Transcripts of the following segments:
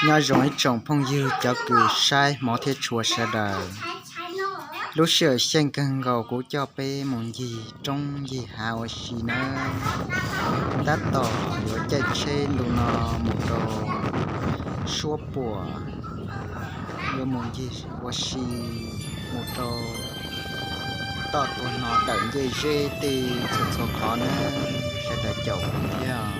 Nyob zoo ib tsoom phooj ywg cov kws saib hmov thiab tshua sawv daws. Lub sij hawm xyeej kawg nkaus kuv coj peb mus ncig roob ncig hav ua si nawb. Tab tom yuav caij tsheb ntu no mus rau Suab Puam, yuav mus ncig ua si mus rau toj tuag no dawm ncej zeb tej txhua txhua qhov nawb, sawv daws caum kuv thiab.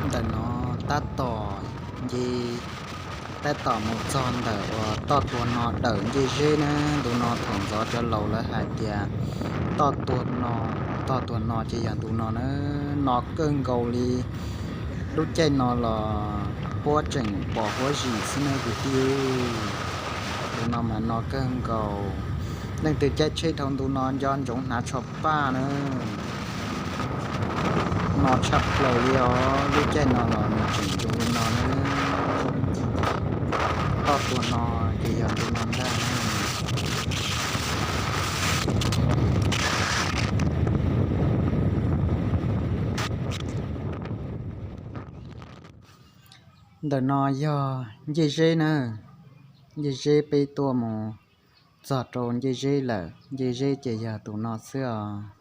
Ntawm no tab tom nce, tab tom mus txog ntawm uas toj tuag no dawm ncej zeb na. Ntu no thaum ntxov cov laus lawv hais tias toj tuag no, toj tuag no ces yog ntu no na. No kawg nkaus li, lub caij no los puab tseem pom huab zim xwb na kwv tij. Ntu no mas no kawg nkaus, leej twg caij tsheb dhau ntu no nco ntsoov hnav tsho paj na. No tshaj plaws li os, lub caij no los nws tseem zoo li no na. Toj tuag no ces yog ntu no ntag. Ntawm no yog ncej zeb na, ncej zeb peb tuaj mus txog rau ncej zeb lawm, ncej zeb ces yog tus no xwb os.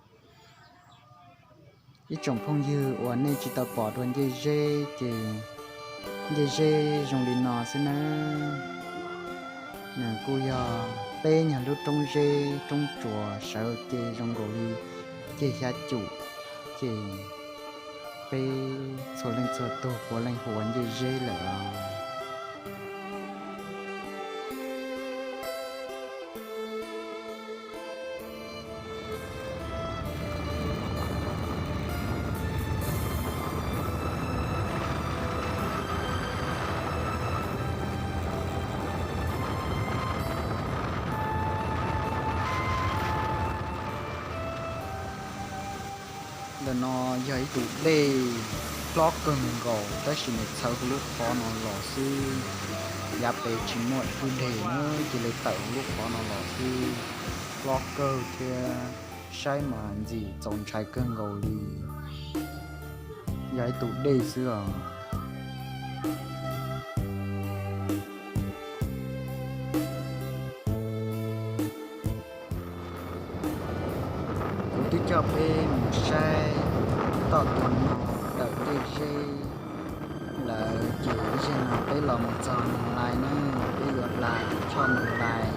Ib tsoom phooj ywg uas nej tsis tau pom dua ncej zeb ces ncej zeb zoo li no xwb nawb. Nws kuj yog peb nyuag lub roob zeb roob tsuas sawv ces zoo nkaus li ceg xya cum, ces peb txhua leej txhua tug puav leej hu ua ncej zeb lawm os. Ntawm no yog ib tus dej hlob kawg nkaus tab sis nws txhawv hauv lub qhov no los xwb. Yav pem tsis muaj pw deg na, cia li tawm hauv lub qhov no los xwb. Hlob kawg thiab, saib mas ntxim txaus ntshai kawg nkaus li. Yog ib tus dej xwb os. Kuv twb coj peb mus saib toj tuag no dawm ncej zeb lawm ces ib zaug no peb los mus txog Moos Lais na, peb yuav hla tus choj Moos Lais.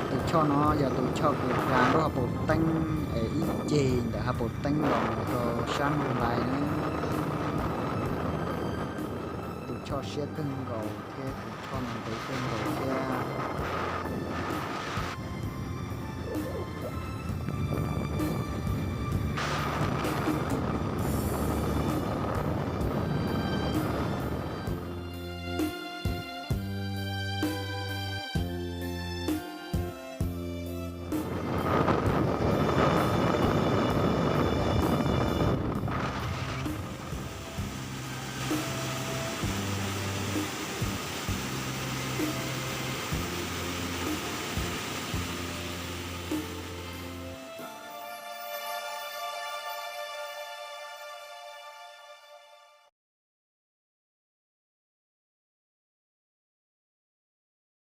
Tus choj no yog tus choj kws hla lub hauv paus teeb es ib ceg ntawm hauv paus teeb los mus rau sab Moos Lais na. Tus choj siab kawg nkaus thiab tus choj no ntev kawg nkaus thiab.